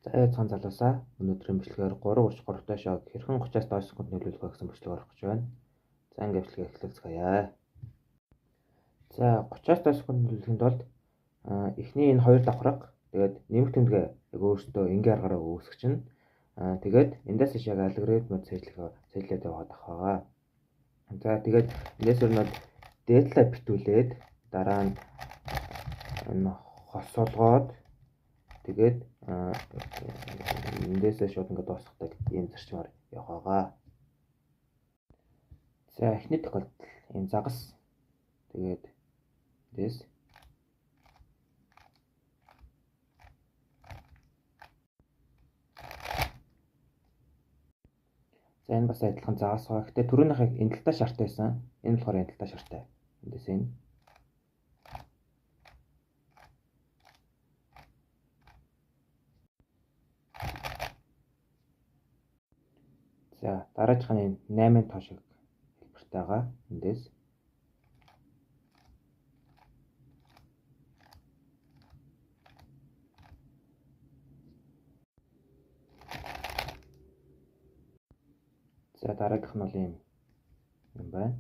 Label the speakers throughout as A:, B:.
A: За яцхан залуусаа өнөөдрийн бичлэгээр 3:33 та шог хэрхэн 30-аас доош секунд нөлөөлөх вэ гэсэн бичлэг орох гэж байна. За ингээд бичлэгээ эхлүүлцгээе. За 30-аас доош секунд нөлөөлөхийн тулд эхний энэ хоёр давхарга тэгээд нэмэх тэмдэгэ яг өөртөө энгийн аргаараа үүсгэж чинь. Тэгээд эндээс иш яг алгоритмууд цэжлээд яваад ах байгаа. За тэгээд эндээс ер нь бол дээдлээ битүүлээд дараа нь энэ хосолгоод тэгээд эндээсээ шууд ингээд дуусгадаг ийм зарчмаар явах байгаа. За эхний тохиолдол ийм загас тэгээд эндээс за энэ бас адилхан загас байгаа. Гэтэ түрүүнийхээ энэ талдаа шартай байсан. Энэ болохоор энэ талдаа шартай. Эндээс энэ за дараагийнх нь 8 тоо шиг хэлбэртэй байгаа. Эндээс за дараагийнх нь бол ийм юм байна.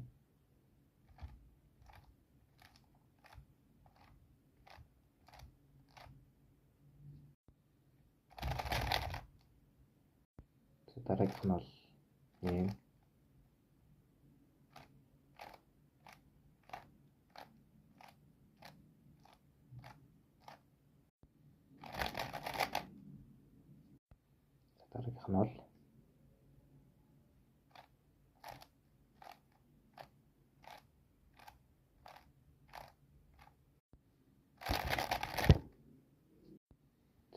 A: За дараагийнх нь бол ийм. За дараагийнх нь бол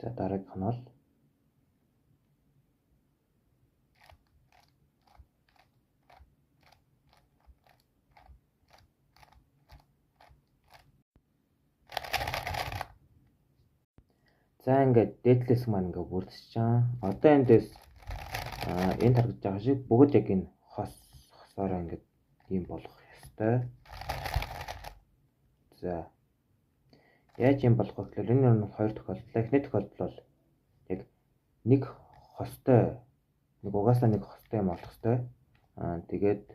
A: за дараагийнх нь бол за ингээд дээдлээс маань ингээд бүрдэж байгаа. Одоо эндээс энэ харагдаж байгаа шиг бүгд яг энэ хос хосоороо ингээд ийм болох ёстой. За яаж юм болох вэ гэхээр энэ нь хоёр тохиолдол. Эхний тохиолдол бол яг нэг хостой, нэг угаасаа нэг хостой юм болох ёстой. Тэгээд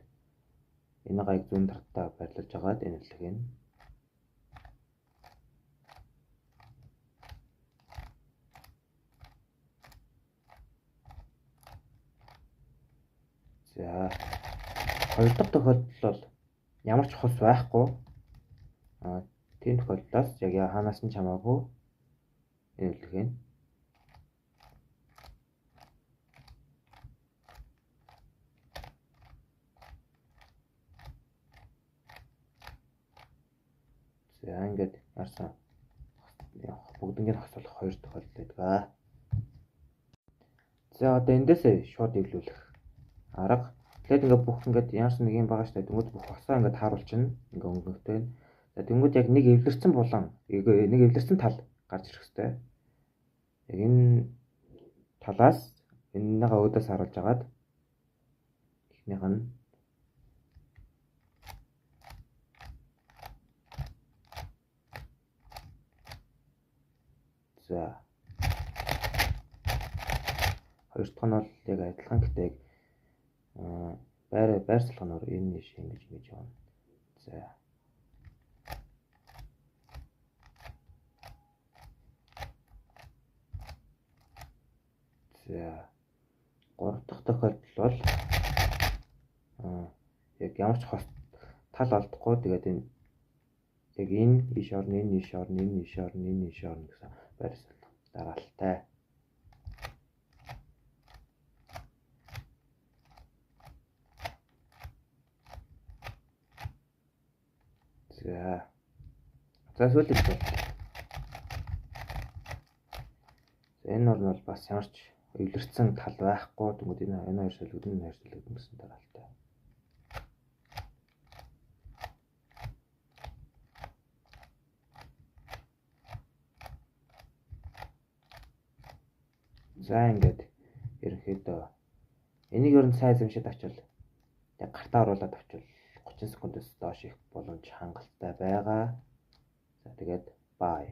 A: энэ гайг зүүн талдаа байрлуулж агаад энэ үлэг нь. За хоёр дахь тохиолдол бол ямар ч хос байхгүй. Тийм тохиолдлоос яг хаанаас нь ч хамаагүй энэ үлэг нь. За ингээд харсан бүгднийг хосолох хоёр тохиолдол байдаг. За одоо эндээсээ шууд эвлүүлэх арга. Тэгэхээр ингээд бүх ингээд ямарс нэг юм байгаа шүү дээ. Тэнгүүд бүх хосоо ингээд тааруулчихна. Ингээд өнгөтэй. За тэнгүүд яг нэг эвлэрсэн булан, нэг эвлэрсэн тал гарч ирэх хэвээр. Яг энэ талаас энэнийгээ өөдөөс харуулж агаад эхнийх нь за хоёр дахь нь бол яг адилхан гэхдээ яг байр солих нь энэ нэш ингэж ингэж явна. За за гурав дахь тохиолдол бол яг ямар ч хос тал олдохгүй тэгээд энэ яг энэ ийш орно, энэ ийш орно, энэ ийш орно, энэ ийш орно гэсэн байр солих дараалалтай. За. За сүүлийн тохиолдол. За энэ бол бас ямар ч эвлэрсэн тал байхгүй. Тэнгүүд энэ хоёр солигдсон, энэ хоёр солигдсон гэсэн дараалалтай. За ингээд ерөнхийдөө энийг ер нь сайн зэмшээд авчвал яг гартаа оруулаад авчвал 30 секундээс доош их боломж хангалттай байгаа. За тэгээд bye.